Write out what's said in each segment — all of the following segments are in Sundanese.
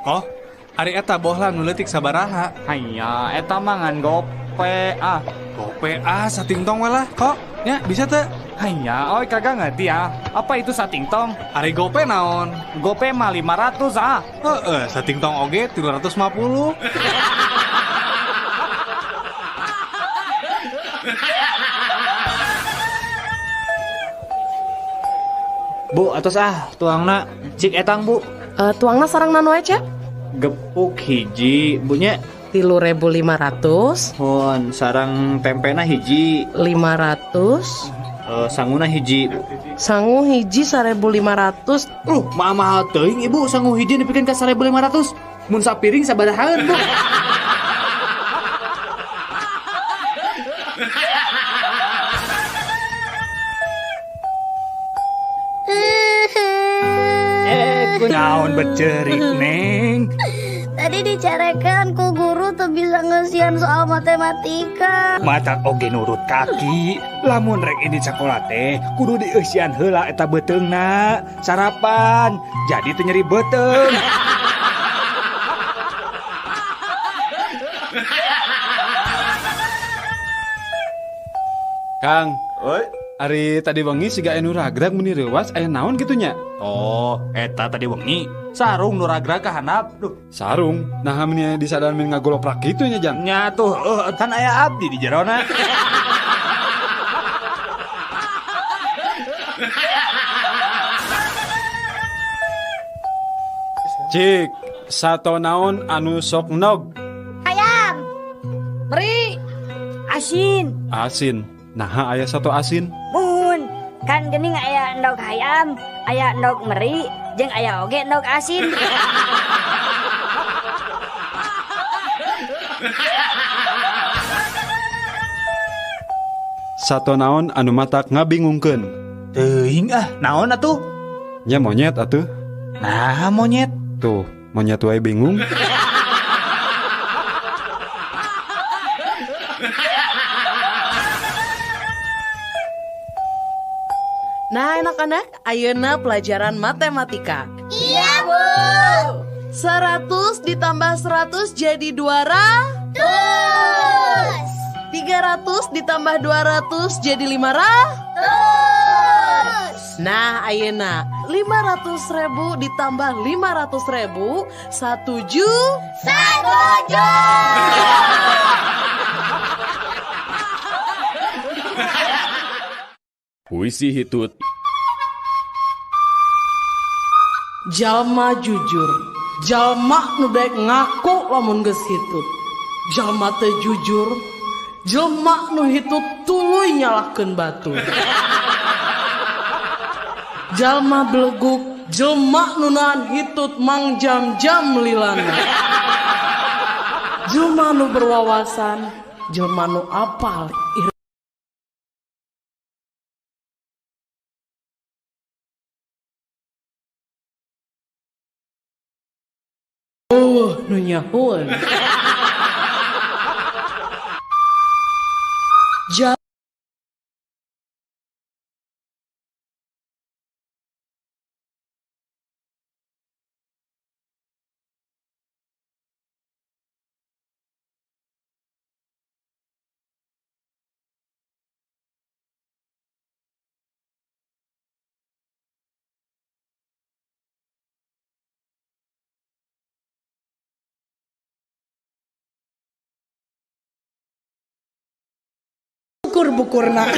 Koh, ari eta bohlam nu leutik sabaraha? Hanya eta mah ngan gope ah. Gope ah satingtong we lah, kok. Nya bisa teu? Hanya, oi kagak ngerti ah. Apa itu satingtong? Ari gope naon? Gope mah 500 ah. Heeh, satingtong oge 350. Bu, atos ah, tuangna cik etang bu. Tuangna sareng naon wae, Cep? Gepuk hiji, bunya 3.500. Hon, sarang tempena hiji 500. Sanguna hiji. Sangu hiji 1.500. Mahal teuing ibu, sangu hiji dipikeun ka 1.500. Mun sapiring sabarahaeun, Bu? Naon becerik, Neng? Tadi dicarekan ku guru tuh bisa ngesian soal matematika. Mata oge nurut kaki. Lamun rek ini sekolah teh kudu dieusian heula eta beuteungna. Sarapan jadi teu nyeri beuteung. Kang, oi. Ari tadi wengi siga anu ragrag meni reuwas aya naon kitu nya? Oh, eta tadi wengi sarung nu ragrag ka handap. Duh, sarung. Nah, meni disadaran meni ngagoloprak kitu nya, Jang. Nya tuh, kan aya abdi di jerona. Cik, sato naon anu sok nog? Ayam. Meri. Asin. Asin. Nah, aya sato asin. Mun, kan geuning aya endog hayam, aya endog meri, jeung aya oge endog asin. Sato naon anu matak ngabingungkeun? Teuing ah, naon atuh? Nya monyet atuh. Nah, monyet. Tuh, monyet wae bingung. Nah, anak-anak, ayeuna pelajaran matematika. Iya, Bu. 100 ditambah 100 jadi 200. 300 ditambah 200 jadi 500. Nah, ayeuna 500.000 ditambah 500.000 1 juta. 1 juta. Puisi hitut. Jalma jujur, jalma nu daek ngaku lamun geus hitut. Jalma teu jujur, jelma nu hitut tuluy nyalahkeun batur. Jalma beleguk, jelma nu nahan hitut mangjam-jam lilana. Jelma nu berwawasan, jelma nu apal nu nyahoan. Bukur-bukurna.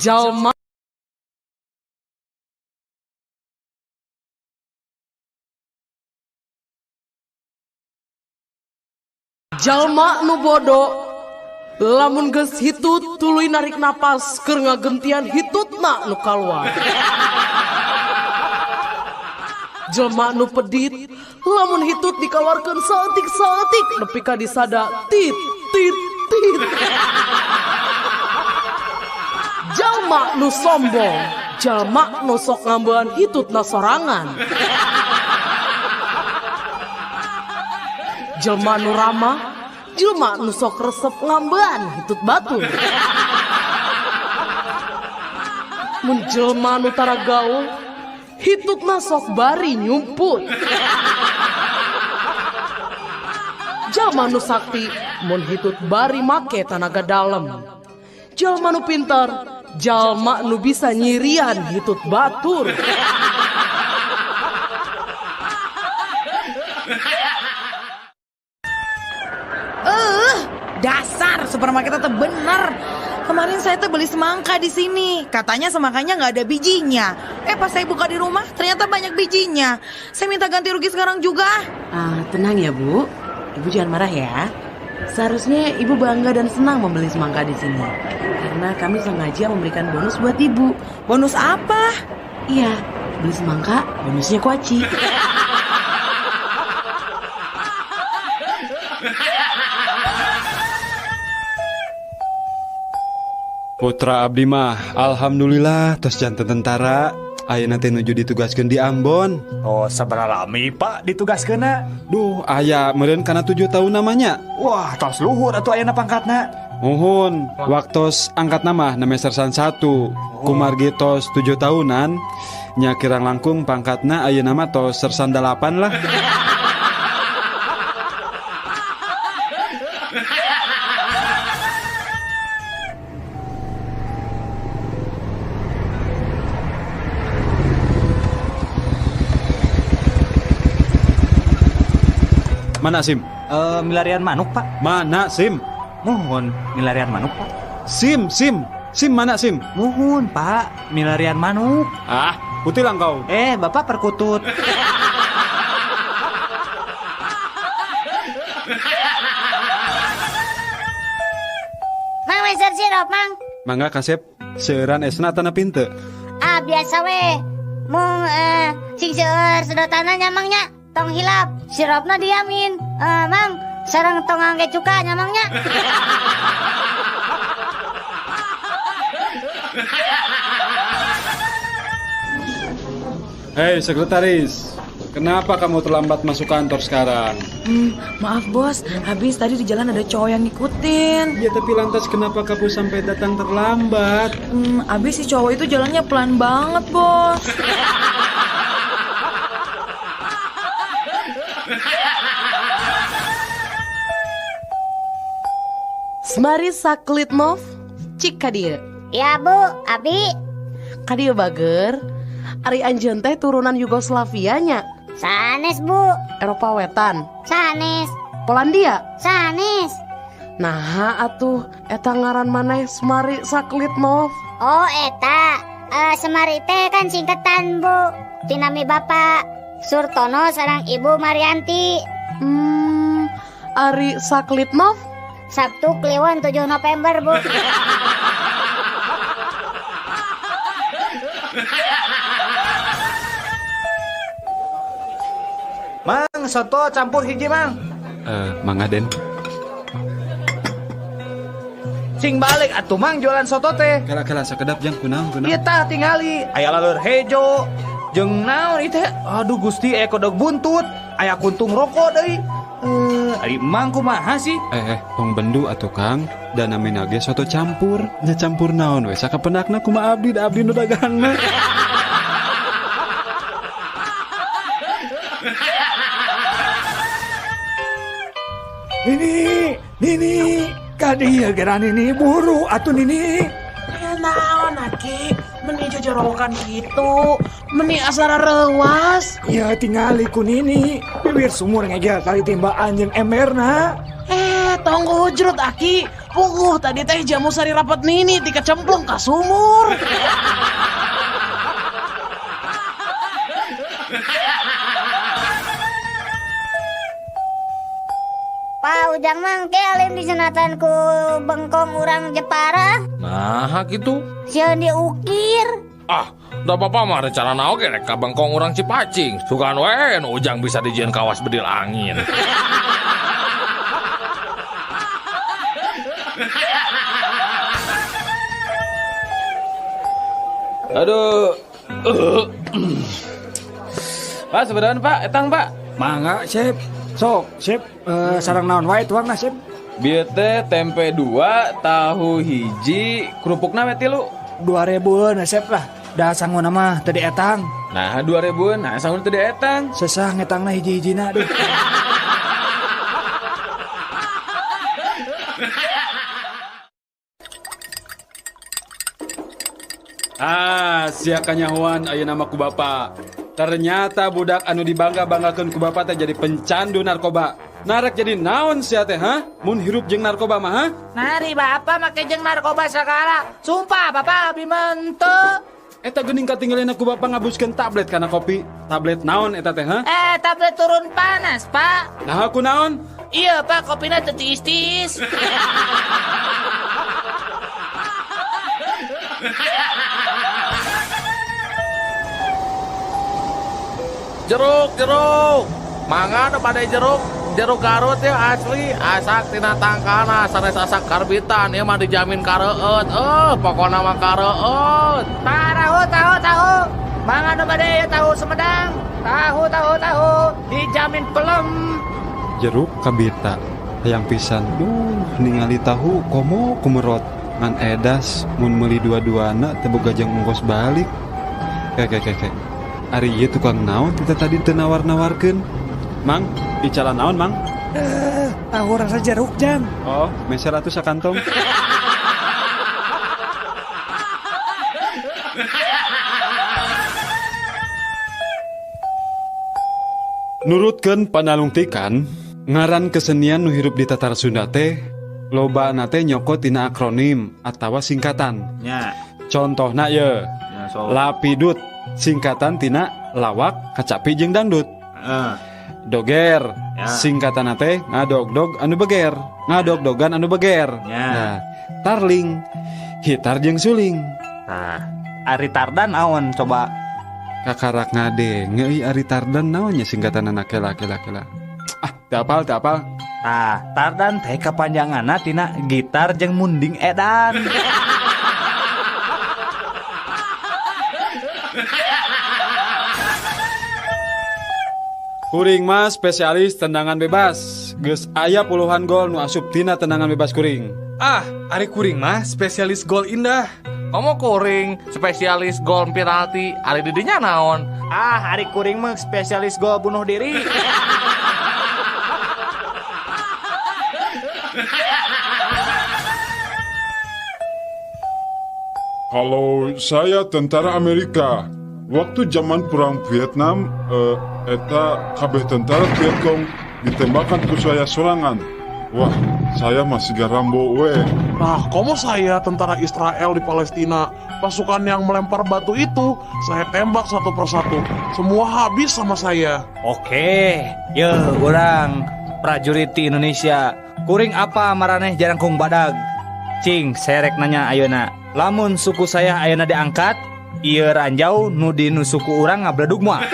Jalma jalma nu bodo lamun geus hitut tuluy narik napas keur ngagentian hitutna nu kaluar. Jelma nu pedit lamun hitut dikaluarkeun saeutik-saeutik nepi ka disada tit tit tit. Jalma nu sombong, jalma nu sok ngambean hitutna sorangan. Jelma nu ramah, jelma nu sok resep ngambean hitut batur. Mun jelma nu tara gaul hitutna sok bari nyumput. Jalma nu sakti mun hitut bari make tanaga dalem. Jalma nu pintar, jalma nu bisa nyirian hitut batur. Dasar supermarket itu bener. Kemarin saya tuh beli semangka di sini. Katanya semangkanya nggak ada bijinya. Pas saya buka di rumah ternyata banyak bijinya. Saya minta ganti rugi sekarang juga. Tenang ya Bu. Ibu jangan marah ya. Seharusnya Ibu bangga dan senang membeli semangka di sini. Karena kami sengaja memberikan bonus buat Ibu. Bonus apa? Iya, beli semangka, bonusnya kuaci. Putra abdi mah alhamdulillah tos janten tentara. Ayeuna teh nuju ditugaskeun di Ambon. Oh, sabaraha lami Pak ditugaskeunna? Duh, aya meureun kana 7 tahun namanya. Wah, tos luhur atuh ayeuna pangkatna. Muhun, waktos angkat nama name sersan 1. Kumargi tos 7 tahunan, nya kirang langkung pangkatna ayeuna mah tos sersan 8 lah. Mana SIM? Milarian manuk, Pak. Mana SIM? Mohon, milarian manuk, Pak. SIM, SIM. SIM mana SIM? Mohon, Pak. Milarian manuk. Ah, putih lah kau. Bapak perkutut. Mang meser sirup, Mang. Mangga kasep, seueuran esna tanah pinte. Ah, biasa we. Mung sing seueur sedotanna nya Mang nya. Tong hilap, sirupna diamin. Mang, sareng tong angge cuka nya Mang nya. Hei sekretaris, kenapa kamu terlambat masuk kantor sekarang? Maaf bos, habis tadi di jalan ada cowok yang ngikutin. Ya tapi lantas kenapa kamu sampai datang terlambat? Habis si cowok itu jalannya pelan banget bos. Semari Saklitnov, cik kadieu. Ya Bu, abi. Kadieu bager. Ari anjeun teh turunan Yugoslavia nya. Sanes Bu. Eropa Wetan. Sanes. Polandia. Sanes. Nah atuh eta ngaran maneh Semari Saklitnov. Oh eta, Semari teh kan singkatan Bu. Tinami Bapak Surtono sareng Ibu Marianti. Ari Saklitnov Sabtu Kliwon 7 November Bu. Mang, soto campur hiji Mang. Mangga Den. Sing balik atuh Mang jualan soto teh. Kala-kala sakedap jang kunaon kunaon. Ieu tah tingali, aya laleur hejo. Jeung naon ieu teh? Aduh Gusti, aya kodok buntut, aya kuntung rokok deui. Ari Mang kumaha sih? Tong bendu atuh Kang, da namina ge soto campur. Nya campur naon we sakapendakna kumaha abdi da abdi nu dagangna. Nini, Nini, kadieu geura Nini buru atuh Nini. Naon aki, meni jojorowokan kitu, meni asara reuas. Ya tingali ku Nini, bibir sumur ngegel tali timbaan jeung emberna. Tong hujrut aki, puguh tadi teh jamu sari rapat Nini tika cemplung ka sumur. Pak Ujang mang ke alim disunatan ku bengkong urang Jepara. Nah gitu. Sieun diukir. Ah, da bapak mah rencana oge rek ka bengkong urang Cipacing. Sugan we nu Ujang bisa dijieun kawas bedil angin. Aduh. Pak, sebenarnya Pak, etang Pak. Mangga, Sip. Sok, Sip, sarang naon wae tuangna, Sip. Bieu teh tempe 2, tahu hiji, kerupukna we 3. 2000-an resep lah. Da sanguna mah teu dietang. Nah, 2000-an, nah sanguna teu dietang. Sesah ngetangna hiji-hijina aduh. Ah, sia kanyahoan ayeuna mah ku bapa. Ternyata budak anu dibangga-banggakeun ku bapa teh jadi pencandu narkoba. Narek jadi naon sia teh, ha? Mun hirup jeung narkoba mah, ha? Nari bapak make jeung narkoba segala. Sumpah bapak abdi mah henteu. Eta geuning katinggalina ku bapa ngabuskeun tablet kana kopi. Tablet naon eta teh, ha? Tablet turun panas, Pak. Nah, aku naon? Iya, Pak, kopina teu tiis-tiis. Jeruk, jeruk. Mangga nu bade jeruk, jeruk Garut ya asli, asak tina tangkana sanes asak karbitan ieu mah dijamin kareueut. Pokona mah kareueut. Tahu, tahu, tahu. Mangga nu bade ieu tahu Sumedang. Tahu, tahu, tahu. Dijamin pelem. Jeruk kabita hayang pisan. Duh, ningali tahu komo kumerot. Ngan edas mun meuli dua-duana teu boga jeung ongkos balik. Kek. Ari ieu tukang naon kita tadi teu nawar-nawarkeun. Mang, icalan naon, Mang? Tahu rasa jeruk, Jang. Oh, meser atuh sakantong. Nurutkeun panalungtikan, ngaran kesenian nu hirup di Tatar Sunda teh lobana teh nyokot tina akronim atawa singkatan. Nya. Contohna ye. Ya, so. Lapidut singkatan tina lawak, kacapi jeung dangdut. Doger ya. Singkatan teh ngadogdog anu beger, ngadogdogan anu beger. Ya. Nah, tarling hitar jeung suling. Nah, ari tardan naon coba? Kakarak ngadenge euy ari tardan naonnya singkatan anak kela. Ah, teu apal, teu apal. Tah, tardan teh kapanjanganna tina gitar jeung munding edan. Kuring mah spesialis tendangan bebas. Geus aya puluhan gol nu asup tina tendangan bebas kuring. Ah, ari kuring mah spesialis gol indah. Komo kuring spesialis gol penalti, ari didinya naon? Ah, ari kuring mah spesialis gol bunuh diri. Kalau saya tentara Amerika, waktu zaman perang Vietnam, eta kabeh tentara Vietcong ditembakkan ku saya sorangan. Wah, saya masih garambo we. Nah, komo saya tentara Israel di Palestina, pasukan yang melempar batu itu, saya tembak satu persatu. Semua habis sama saya. Oke, ye urang prajurit di Indonesia. Kuring apa maraneh jarangkung badag? Cing, serek nanya ayeuna. Lamun suku saya ayeuna diangkat, ieu ranjau nu di nu suku urang ngabledug moal.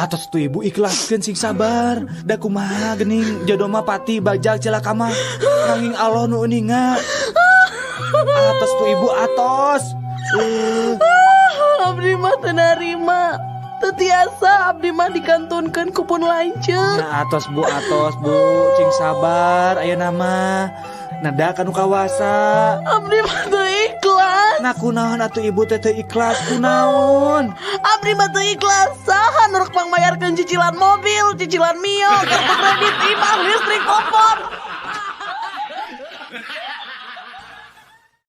Atos tuh ibu ikhlaskeun sing sabar. Da kumaha geuning jodoh mah pati bajak celaka mah. Nanging Allah nu uninga. Atos tuh ibu atos. Abdi mah teu narima. Teu tiasa abdi mah dikantunkeun ku pun lanceuk. Nah, atos bu, cing sabar ayeuna mah. Nada kanu kawasa. Abdi mah teu ikhlas. Nah kunaon atuh ibu teh teu ikhlas kunaon? Abdi mah teu ikhlas. Saha nu rek pangmayarkeun cicilan mobil, cicilan Mio, kartu kredit, imah, listrik, telepon.